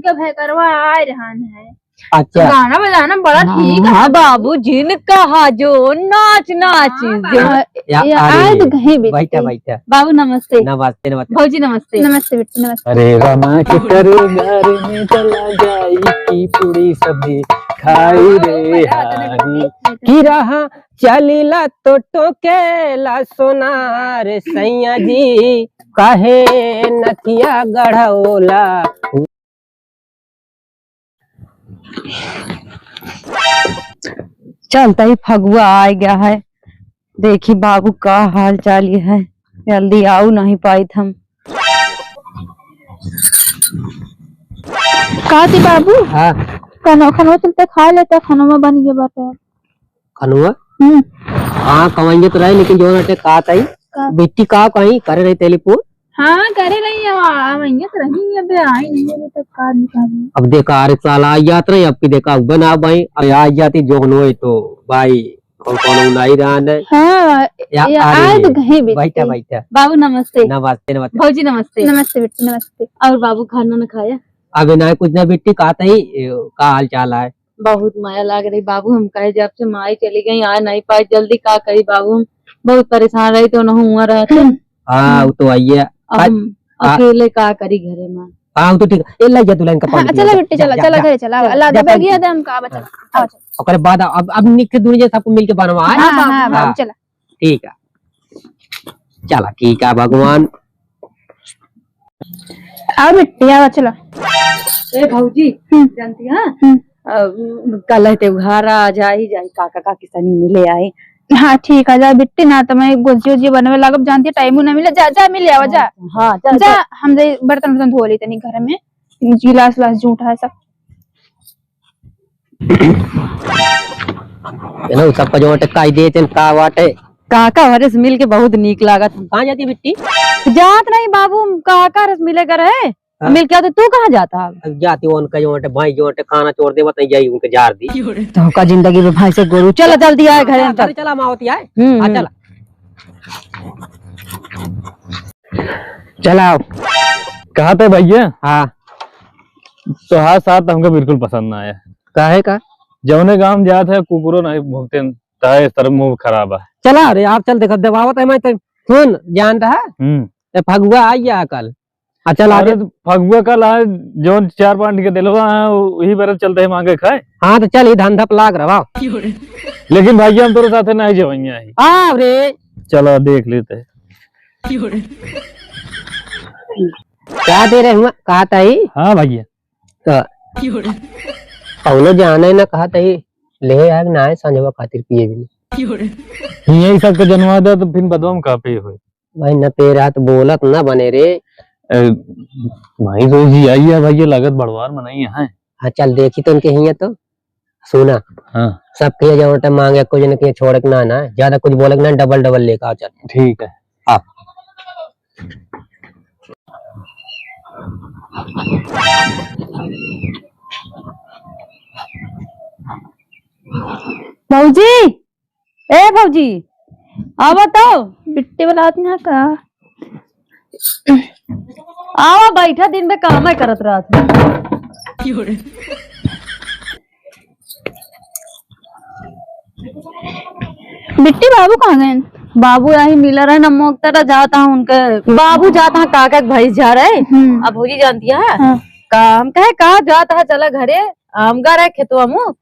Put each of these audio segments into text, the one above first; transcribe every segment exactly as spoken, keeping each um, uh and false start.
के भैकरवा आए रहन है। अच्छा। गाना बजाना बड़ा ठीक है। हाँ बाबू, जिन कहा जो नाच नाच हाँ, जो। बाबू। या, या, अरे, आए तो कहीं बिट्टी। बैठा, बैठा। बाबू नमस्ते। नमस्ते, नमस्ते। भौजी नमस्ते। नमस्ते बिट्टी, नमस्ते। अरे रामा के परिवार में चला जाई की पूरी सब्जी खाई रे हारी। की रहा चलीला तो टोकेला सोनार सैया जी, काहे नथिया गढ़ौला। चलता ही फगुआ आ गया है, देखी बाबू का हाल चाल ये है, जल्दी आऊ नहीं पाइत हम। का थी बाबू? हाँ। खाना, खाना चलते खा लेते, खाना में बन गया बाटे। खनुआ? हम्म। हाँ, कमाइए तो रहे, लेकिन जो रहते का ताई? का? बिट्टी का कहीं करे रही टेलीफोन? हाँ, करे रही है, आ, वहीं तो रही है, अबे आई नहीं है, अभी तक का निकाली। अब देखा, अरे साला आ जात रही, अब की देखा, अब ना भाई, अब आ जाती जोगनो है तो भाई, कौन कौन नहीं रहा है। हाँ, या, ये अरे, आए तो कहीं भी बैठा, थी। बैठा। बाबू नमस्ते। नमस्ते, नमस्ते। भौजी नमस्ते। नमस्ते बिट्टी, नमस्ते। और बाबू खाना न खाया? अबे ना, कुछ ना बिट्टी, का ताई, ए, का हाल चाल है? बहुत माया लाग रही बाबू, हम कहे जब से माई चली गई, आ नहीं पाए, जल्दी का करी बाबू, हम बहुत परेशान रही तो न हुआ रहते। हाँ, वो तो आइए। अब हम आ- अकेले का करी घरे में। हाँ, वो तो ठीक है। ए, ले जा दुल्हन का पानी हाँ, पियो, चला जा, बिट्टी, जा, चला, जा, चला जा। घरे चला, जा, ला जा, दे बैग ये दे, हम का बचा। हाँ। अच्छा। ओकरे बाद अब, अब निक से दुनिया सबको मिलके बनवा, हाँ, हाँ, हाँ, हाँ, बाबू, हाँ। चला। ठीक है, चला, ठीक है, भगवान। आओ बिट्टी, आओ, चलो। ए भौजी, हम्म। जानती है? हम्म। अ, कल है त्योहार, आ जाई, जाई, काका काकी सनी मिले आए। हाँ, ठीक है, जा बिट्टी, ना तो मैं गोजी ओजी बनवे लागब, जानती है, टाइम ना मिले, जा, जा, मिले आवा, जा। हाँ, जा, जा, जा। हम जाई, बर्तन उर्तन धो ली तनी घर में, गिलास उलास जूठा है सब। ये ना, सबका जो बाटे काई देते हैं, का बाटे। काका हमारे से मिल के बहुत नीक लागत। कहाँ जाती बिट्टी? जात नहीं बाबू, काका हमारे से मिले कर है। हाँ। मिल के आते, तू कहाँ जाता है? अब जाती वो उनका जो बाटे, भाई जो बाटे, खाना छोड़ दे, बताई जाई उनके जार दी। तो का जिंदगी में भाई से गोरू, चला जल्दी आए घरे हाँ, तक। चला, मावती आए। हम्म, हाँ, हम्म। चला। चला आओ। कहा थे भैया? हाँ। तोहार साथ हमके बिल्कुल पसंद ना आया। काहे का? जौने गांव जात है, कुकुरो नहीं भोंकते, ताए सर मुंह खराब है। चला रे, आप चल, देखा, दबावत है मैं तो। सुन, जानता है? हम्म। ए, फगुआ आई गया कल। आ, चल, आगे। अरे, तो फगुआ कल आए, जौन चार पांच के दिलवा है, वही बेरा चलते हैं मांगे खाए। हाँ, तो चल, ये धंधा पे लाग रहा। लेकिन भैया, हम तोरे साथे नहीं जवैया है। आ रे। चलो, देख लेते हैं। का दे रहे हुआ? कहा ताई? हाँ भैया। तो कौनो जाने ना, कहा ताई, ले आग ना आए संजवा खातिर पिए भी। यही सबके जनवा दे तो फिर बदवा में का पिए होए। भाई न पे रात बोलत ना बने रे। ए, भाई तो जी आई है भाई, ये लागत बड़वार मनई है। हाँ, चल देखी तो उनके हियाँ तो। सुना। हाँ। सबके जवन मांगे, कुछ न कुछ छोड़क ना, ना ज्यादा कुछ बोलक ना, डबल डबल लेके आओ, चल। ठीक है। हाँ। भौजी, ए भौजी, आवा तो। बिट्टी वाला आदमी है का? आवा, बैठा, दिन में काम है करत रहत। बिट्टी, बाबू कहाँ गए? बाबू यही मिला रहे ना, मोक तरह जाता हूँ उनके। बाबू जाता है काका के भैंस जा रहे। हम्म। अब भौजी जानती है हाँ। का, हम कहे का जाता है, चला घरे, हम गा रहे खेतवा में।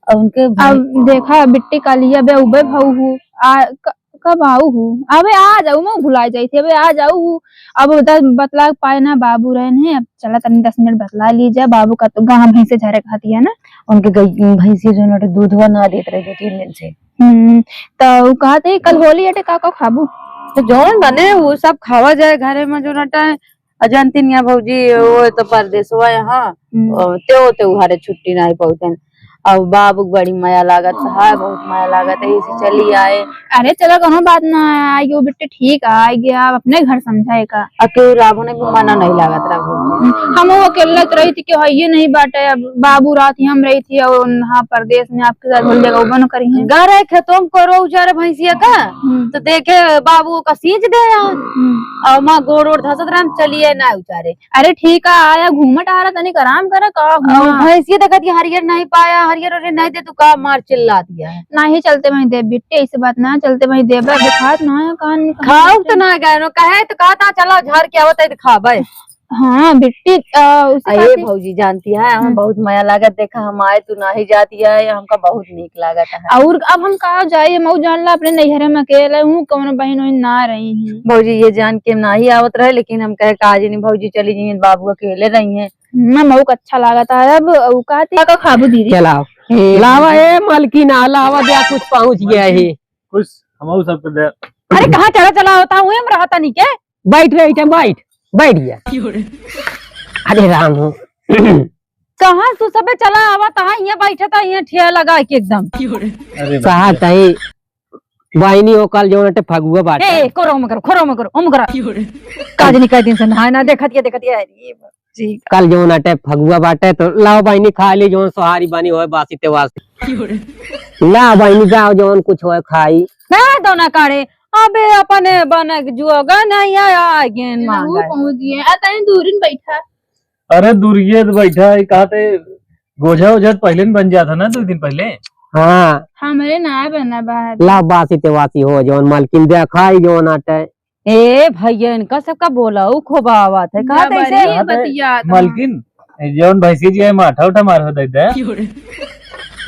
अब उनके भाई अब देखा बिट्टी कालिया बे उबे भाऊ हूँ। आ, क-, कब आऊ हूँ? अबे आ जाऊ, मैं भुला जाई थी, अबे आ जाऊ हूँ। अब उधर बतला पाए ना, बाबू रहन है, अब चला तनी दस मिनट बतला ली जा। बाबू का तो गाँव भैंसे झरे खाती है ना। उनके गई, भैंसी जो नटे दूधवा ना देत रहे दो तीन दिन से। हम्म, तो उ कहत है, "कल होली अटे, का का खाबू?" तो जौन बने, वो सब खावा जाए घरे में जो नटे। अ, जानती नहीं है भौजी, वो तो परदेसवा है, हाँ। हम्म। अ, ते, ते उहारे छुट्टी नहीं पावते हैं। अब बाबू के बड़ी मया लागत है, बहुत मया लागत है, ऐसे चली आए। अरे चलो, कोनो बात ना है, आई वो बिट्टी ठीक आ गया, अब अपने घर समझाए का। अब केहू राबो नहीं, मना नहीं लागत राबो। हम वो अकेले तो रही थी कि हइये नहीं बाटे, अब बाबू रात ही हम रही थी और वहाँ परदेश में आपके साथ भूल जगह बन करी है। गा रहे खेतों में कोरो उजारे भैंसिया का, हम्म। तो देखे बाबू का सींच दे यार। हम्म। और माँ गोड़ ओड़ धसत रहन, चलिए ना उजारे। अरे ठीक है, आया घूमत आ रहा, तनिक आराम करे का और हुआ? भैंसिया देखत ये हरियर नहीं पाया, हरियर उरियर नहीं दे, तू का मार चिल्ला दिया है। नहीं चलते वहीं देब बिट्टी, ऐसे बात ना, चलते वहीं देब, दिखात ना है कान निकाल खाऊ के। तो ना गए नो, कहे तो कहता चलो झाड़ के आवत है तो खाबे। हाँ बिट्टी, आ, उसे अरे कहते भौजी जानती है, हमें हम्म। बहुत मया लागत, देखा हम आए तू नाही जाती है, हमका बहुत नीक लागत है। और अब हम कहाँ जाए, मऊ जान ला अपने नैहरे में अकेले हूँ, कौन बहन वहन ना रही है। भौजी ये जान के हम नाही आवत रहे, लेकिन हम कहे काजी नहीं भौजी चली जाइए, बाबू अकेले रही हैं। ना मऊ का अच्छा लागत है। अब उ कहती का खाबू दीदी? चलाओ। ए, लावा ए मलकिन, आ लावा दे, कुछ पहुँच गया है। कुछ हमहू सबके दे। अरे कहाँ चला चला होता हूँ, हम रहता नहीं के? बैठ रही थे, बैठ, बैठ गया। अरे राम हो। कहाँ तू सबे चला आवा, तहाँ यहाँ बैठे था, यहाँ ठिया लगा के एकदम। अरे कहा बाप रे। तही बहिनी हो, कल जौन अटे फगुआ बाटे। ए, करो मगर, करो मगर, ओ मगर। काज नहीं कई दिन से नहाए ना, देखत ये, देखत ये, अरे जी। कल जौन अटे फगुआ बाटे, तो लाओ बहिनी खा ली, जौन सोहारी बनी होए, बासी ते वासी। ला बहिनी जाओ, जौन कुछ होए खाई। ना दो ना काढ़े, अबे अपने बनक जुआगा नहीं आया, आगे ना गए। पहुँच गए, आ तनी दूरिन बैठा। अरे दूरिये तो बैठा है, कहा थे गोझा ओझा तो पहले नहीं बन जाता ना, दो दिन पहले। हाँ। हमरे ना बना बाहर। ला बासी ते वासी हो, जौन मलकिन दे खाई, जौन अटे। ए भैया, इनका सबका बोला, उ खोबा आवत है, कहा थे इसे? बतियात है। मलकिन, ए, जौन भैंसी जी है, माठा उठा मार हो दे दे।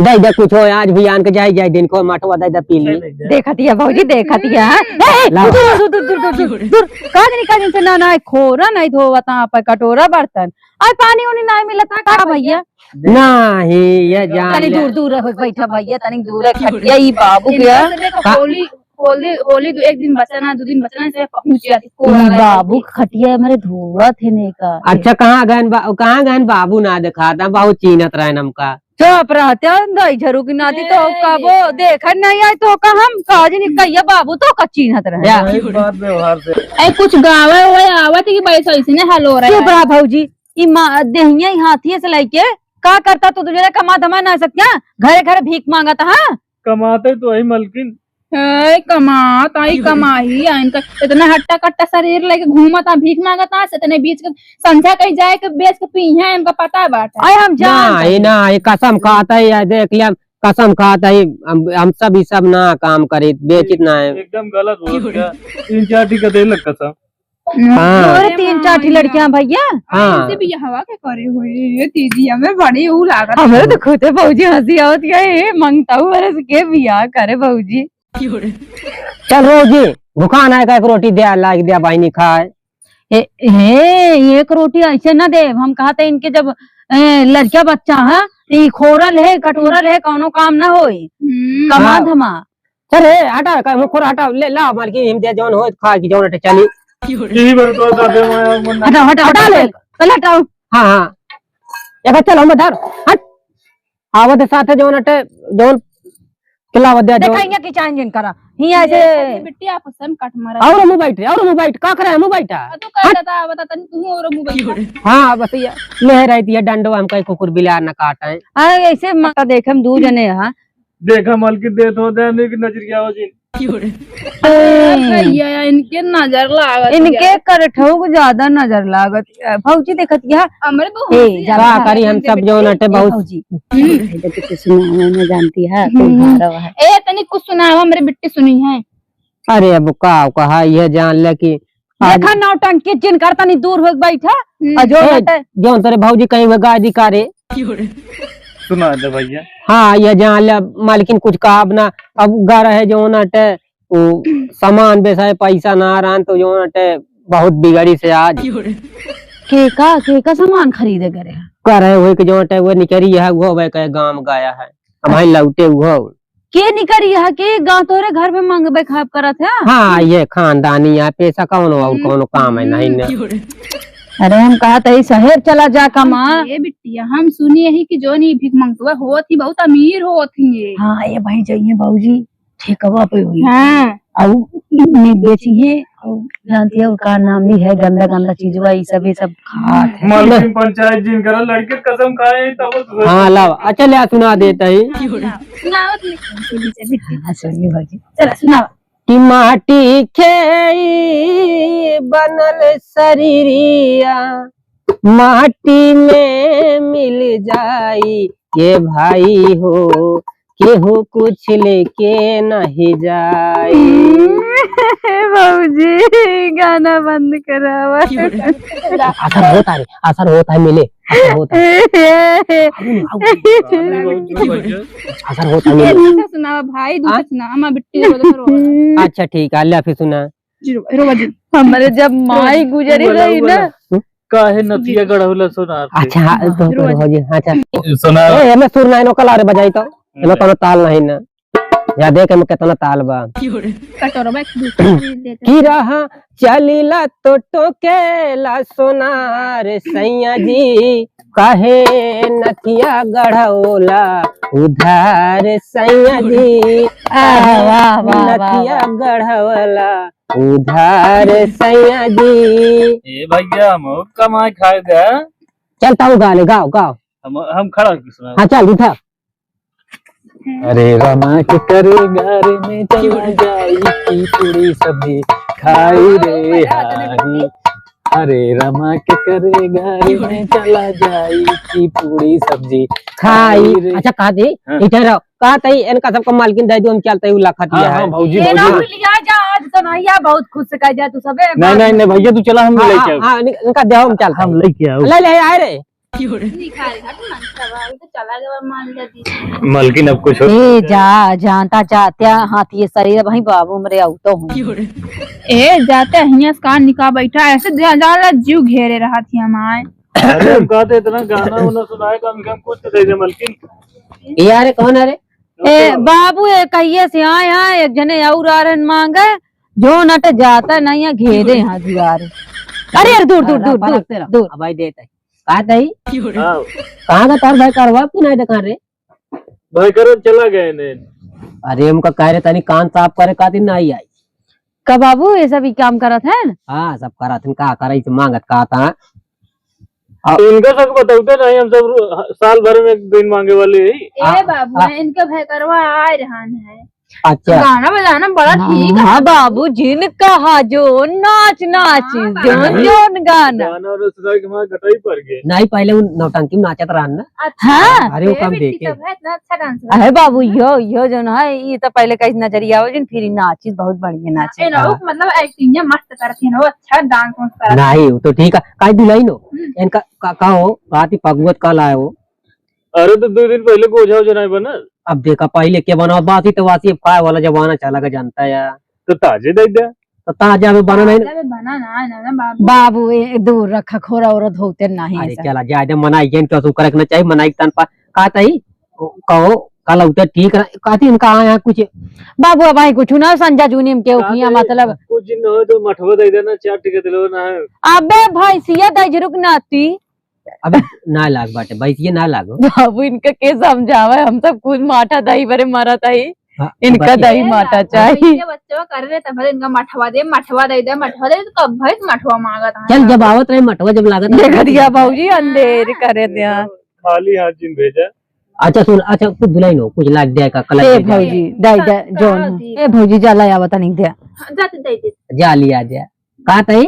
दे दे कुछ हो, आज भी आन के जाई, जाई दिन को माठवा दे दे पी ली। दे दे। देखत हिया भौजी, देखत हिया। ए, ए, ला। दूर, दूर, दूर। का दिन, का दिन से ना, ना, खोरा नहीं धोवत आप, कटोरा बर्तन। और पानी उनी नहीं मिलत है का भैया? नहीं, ये जान तनी ले। दूर, दूर रहो, बैठा भैया, तनी दूर है, खटिया, ई बाबू के। इनका से देखो, हाँ। होली, होली, होली दो, एक दिन बचा ना, दो दिन बचा ना, से पहुँच जाती। ई बाबू खटिया हमारे धोवत है ने का। अच्छा, कहाँ गहन बा-, कहाँ गहन बाबू ना दिखाता, बहुत चीन्हत रहे हमका। चुप रहते हैं, दई झरू की नाती तो ए। कबो देखत नहीं आए तो का हम काज नहीं कहिए बाबू तो का चीन्हत रहे। या। नहीं, बात व्यवहार से। ए, कुछ गावे हुए आवत है कि भाई सही से ने हलो रहे। चुप रहा भौजी, ई माँ देहिया ई हाथिये से लइके का करता तू दुनिया कमा धमा ना सकता, घरे घरे भीख मांगत, हाँ? कमाते तो है मलकिन। ए, कमात आई, कमाई आ, इनका इतना हट्टा कट्टा शरीर लेके घूमत आ, भीख मांगत आ, इतने बीच के संझा कहीं जाए के बेच के पी है, इनका पता बात है। अरे हम जान ना, ये ना, ये कसम खाता है, ये देख लिया, कसम खाता है, हम, हम सब, ये सब ना काम करे, बेचित ना है। एकदम गलत बोलत है। तीन चार ठी का दे लग कसम। हाँ। अरे तीन चार ठी लड़कियां भैया। हाँ। इनसे बियाहवा के करे हुए, ये तीजिया में बड़ी ऊ लागत। हमें तो खुदे भौजी हंसी आवत है, ए, मंगता हूँ, अरे के बियाह करे भौजी। चल रोजी, भुखान है का, एक रोटी दे, लाग दे, बहिनी खाए। ए, हे, एक रोटी ऐसे ना दे, हम कहते इनके जब, ए, लड़का बच्चा है, तो ई खोरल है, कटोरल है, कौनो काम ना होई। हम्म। कमा हाँ। धमा। चल रे, हटा, का मुखर हटा, ले ला, मालकिन, हम दे जौन होत खा की जौन हटे चली। यही बार तो दादे माया मन हटा, हटा, हटा, ले, पहले हटाओ। हाँ, हाँ। एक चल, हम धर, हट। आवत साथ जौन हटे, जौन खिलावत दे, देखा जौन। हियाँ की चाइन जिन करा। हियाँ ये से बिट्टी आप सन कट मारा। और मुँह बैठ रे, और मुँह बैठ, का करे, मुँह बैठा। आ, तू कह हट। देता, बता तनी, तू और मुँह बैठा। हाँ, बस ये, ले रहती है डंडो, हम कहीं कुकुर बिलार न काटे। अरे, ऐसे मत देख, हम दू जने हैं। देखा मलकिन देत हो दे, नहीं कि नजरिया हो जी। अरे भैया, इनके नजर लागत इनके है। करठऊ को ज्यादा नजर लागत है। भौजी देखत है। हमरे बहुत ए, हंसी का आता है। करी हम सब जौन अटे ए, बहुत भौजी। हम्म। देखो तो सुनावे में जानती है, हम्म। तुम्हारा है। ए, तनी कुछ सुनाओ, हमरे बिट्टी सुनी है। अरे अब का कहा, यह जान ले कि आज देखा नौटंकी जिन कर तनी दूर हो बैठा। हम्म। और जो ए, बटे जौन तेरे भौजी कहीं हुए गाय दी का रे। सुना दे भैया। हाँ, ये जान ले, मालकिन कुछ कहब ना। अब घर है जौन अटे, वो सामान बेसाए, पैसा ना रहन, तो जौन अटे, बहुत बिगड़ी से आज। के का, के का सामान खरीदे करे? करे हुए कि जौन अटे, वो निकरी है, वो वे के गाँव गया है। अब भाई लौटे वो। के निकरी है, के गाँव तोरे घर में मांगबे खाब करत है? हाँ, ये खानदानी है, पैसा कौन हो, हम्म। कौन काम है, नहीं ना। अरे हम कहत हई शहर चला जा कमा। ए बिटिया, हम सुनी ही कि जौन ई भिखमंगतवा होत ही बहुत अमीर होत ही ये। हाँ, ए भाई जाइए बाबूजी, ठेकवा पे हुई। हाँ। अउ ई बेची है, अउ जानती है का नाम ली है, गंदा गंदा चीजवा, ई सब, ई सब खात है। मालकिन पंचायत जिन करा, लड़के कसम खाए तब तो हाँ, लावा। अच्छा, ले सुना देता ही। सुनाओ, सुनाओ, सुनाओ, बिटिया। हाँ, सुनिए बाबूजी। चला, सुनाओ। कि माटी के ई बनल शरीरिया, माटी में मिल जाई ये भाई हो, केहू कुछ लेके नहीं जाई। भौजी, गाना बंद करावा। असर होता है, असर होता है, मिले, असर होता है। अरे, आओ। असर होता है, मिले। दूसरा सुनावा भाई, दूसरा हाँ? सुनावा, हमार बिट्टी को तो रो रहा है। अच्छा, ठीक है, ले फिर सुना। जी, रो, रो, जी। हमरे जब माई गुजरी रही ना, हम्म? काहे नथिया गढ़ौला सोनार से? अच्छा, हाँ, तो, तो रो जी, हाँ, अच्छा। सोनार। ए, एमे सुर नहीं नो, कलारे बजाई तो। एमे कोनो ताल नहीं ना। या देख, एमे कितना ताल बा। कटोरवा एक दूसरे को देते। कि रहा चलीला तो टोकेला सोनार सैया जी, काहे नथिया गढ़ौला उधार सैया जी, वाह, वाह, वाह, वाह, नथिया वाह। गढ़ौला उधार सैया जी। ए भैया, हम कमाए खाए दे। चल, ताऊ गा ले, गाओ, गाओ। हम, हम खड़ा होके सुनाओ। हाँ, चल, उठा। हरे रामा के करे घर में चला जाई की पूरी सब्जी खाई रे हारी। हरे रामा के करे घर में चला जाई की पूरी सब्जी खाई। अच्छा, कहा दी, हाँ। इधर आओ। कहा तई, इनका सबको मालकिन दे दो, हम चलते हैं, उल्ला खा दिया हाँ, है। हाँ, भौजी, ये भौजी। ना लिया जा, आज तो नहीं है, बहुत खुश से कह दिया तू सबे। नहीं, नहीं, नहीं, भैया, तू चला, हम हाँ, लेके हाँ, आओ। हाँ, इनका दे, हम चलते हैं। हम लेके आओ। ले, ले, आए रे। नहीं खाए, हट ना, सब आए तो चला गया, मान ले दी। मालकिन, अब कुछ हो ए, जा, जानता चाहत्या, हाथ ये शरीर, भाई बाबू, मरे आऊ तो हूँ। ए, जाते हियां से कान निकाल बैठा, ऐसे जा-, जाला जीव घेरे रहा थी हमारे। अरे, हम कहते इतना गाना उना सुनाए, कम से कम कुछ तो दे दे, मलकिन। ए, अरे, कौन है रे? ए, बाबू, ए, कहिए से आए हैं, एक जने और आ रहन मांगे, जो नट जाता नहीं है, घेरे यहाँ जुआरे। अरे, अरे, दूर, दूर, दूर, दूर, दूर। अब भाई देता है। का तई? हाँ। कहाँ का तार भाई करवा कि नहीं देखा रे? भाई करो चला गए ने। अरे, हमका कह रहे तनी कान साफ करे खातिर नहीं आई। का बाबू, ये सब ही काम करत हैं? हाँ, सब करत हैं, का करे, इसे मांगत का था? अब इनका सब बतौते नहीं, हम सब रो-, साल भर में एक दिन मांगे वाले ही। ए आ, बाबू, आ, इनके भाई करवा आए रहन है। अच्छा। गाना बजाना बड़ा ठीक है। हाँ बाबू, जिन कहा जो नाच नाच, हाँ, जोन बाबू। जोन गाना। गाना और सुनाई के हमारे गटाई पड़ गए। नहीं, पहले उन नौटंकी में नाचत रहन ना। अच्छा। हाँ। अरे, वो ए कम बिट्टी देखे। तो है, इतना अच्छा डांस करता है। अरे बाबू, यो, यो जोन है, ये तो पहले कहीं नजरिया हो जिन, फिर नाचिस, बहुत बढ़िया नाचिस। ए, ना, वो हाँ। मतलब एक्टिंग ये मस्त करती है ना, वो अच्छा डांस वांस करती है। नहीं, वो तो ठीक है। काहे दुल्हन हो? हम्म। इनका का, का हो? बात ही पगुवत का लाए हो? अरे, तो दो दिन पहले गोझा ओझा नहीं बनल। अब देखा, पहले के बनाओ, बासी तो वासी, अब खाए वाला जमाना चला गया, जानता है। तो ताजे दे दे। तो ताजा में बना नहीं। ताजा में बना ना, ना, ना, बाबू। बाबू, ए, दूर रखा, खोरा ओरा धोते नहीं अरे, ऐसा। चला, जाए दे, मनाई के इनका शुक्र रखना चाहिए, मनाई के तन पर। का तई? ओ, कहो, कल उतर ठीक रह, कहती इनका आया कुछ। बाबू, अब आई कुछ ना, संजा जूनी में केहू का किया, तई? मतलब। कुछ दिन हो तो मठवा दे देना, चार टिकट लो ना है। अबे, भैंसिया दे रुक ना ती। अबे, ना लाग बाटे, भैंसिया ना लागो। बाबू, इनका के समझावे, हम सब खुद माठा दही बरे मरत हई। हाँ, इनका बच्चे दही ए माठा बाबू, चाहिए। इनके बच्चवा करे रहे, तब इनका मठवा दे, मठवा दे दे, मठवा दे, तो कब भैंस मठवा मांगत है? चल, जब आवत रहे, मठवा जब लागत है। देख दिया भौजी, अंधेर करे दिया। खाली हाथ जिन भेजा। अच्छा, सुन, अच्छा, कुछ दुल्हन हो, कुछ लाग दिया का, कलर ए दे दे। भौजी, दे दे, का, जोन का हो। दी? ए भौजी, जा ला आवत नहीं दे। हाँ, जा तो दे दे। जा लिया जा। का तई?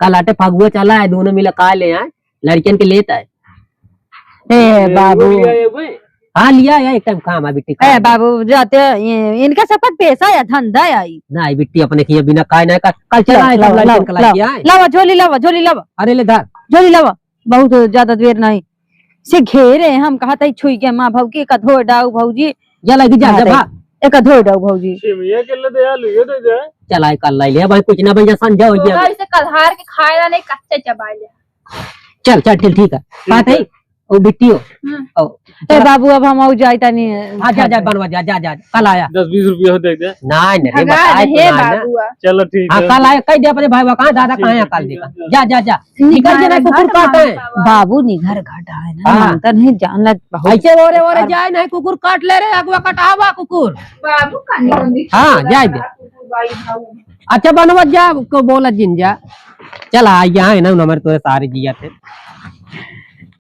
कल आटे फगुआ चला है, दोनों मिला का ले आए, लड़कियन के लेत आए। ए ए, बाबू। वो लिया है भाई? हाँ, लिया है, एक टाइम काम है बिट्टी, ए काम है। बाबू, जाते ये, इनका सबका पैसा या धंधा है ई। नहीं बिट्टी, अपने किए बिना काय नहीं कर, कल चला लाओ, है, सब लाओ, लड़कियन लाओ, के लाओ, लाइके आए। लाओ, झोली लाओ, झोली लाओ। अरे ले धर। झोली लाओ, बहुत ज्यादा देर नहीं। से घेरे हम कहत हई छुई के माँ भौजी का धो डाऊ भौजी। जा लगी जा, हाँ, जा दे। भा। एक धो डाऊ भौजी। सिमिया के ले दे, आलू ये दे दे। चला, कल लाई ले, भाई, कुछ ना भैया, संझा हो गया। तोरा इसे कल्हार के खाए ला नहीं, कच्चे चबाए ले। चल, चल, चल, ठीक है। ठीक बात है। है। ओ बिट्टियो। हम्म। ओ, ए चला। बाबू, अब हम आऊ जाई तनी। हाँ, जा, जा, बनवा, जा, जा, जा, कल आया। दस बीस रुपया हो दे दे। नहीं, नहीं, भगा बताए दे, तो हे ना, ना। बाबुआ। चलो, ठीक हाँ, है। कल आया, कह दे अपने भाई, कहाँ दादा, ठीक कहाँ है, है, कल ठीक देखा। है। जा, जा, जा। निकल निघर जे, नहीं कुकुर घाट काटे। मानता बा। बाबू निघर घाट आए ना, हाँ। मानता नहीं, जान लग बहुत ऐसे ओरे, ओरे और जाए, नहीं कुकुर काट ले रे, अगवा कटावा कुकुर। बाबू का निकल दी। हाँ, जाए दे। कुकुर बाई भाऊ। अच्छा, बनवा जा, को बोला जिन जा। चल, आ, यहाँ है ना, हमारे तो सारे जिया थे।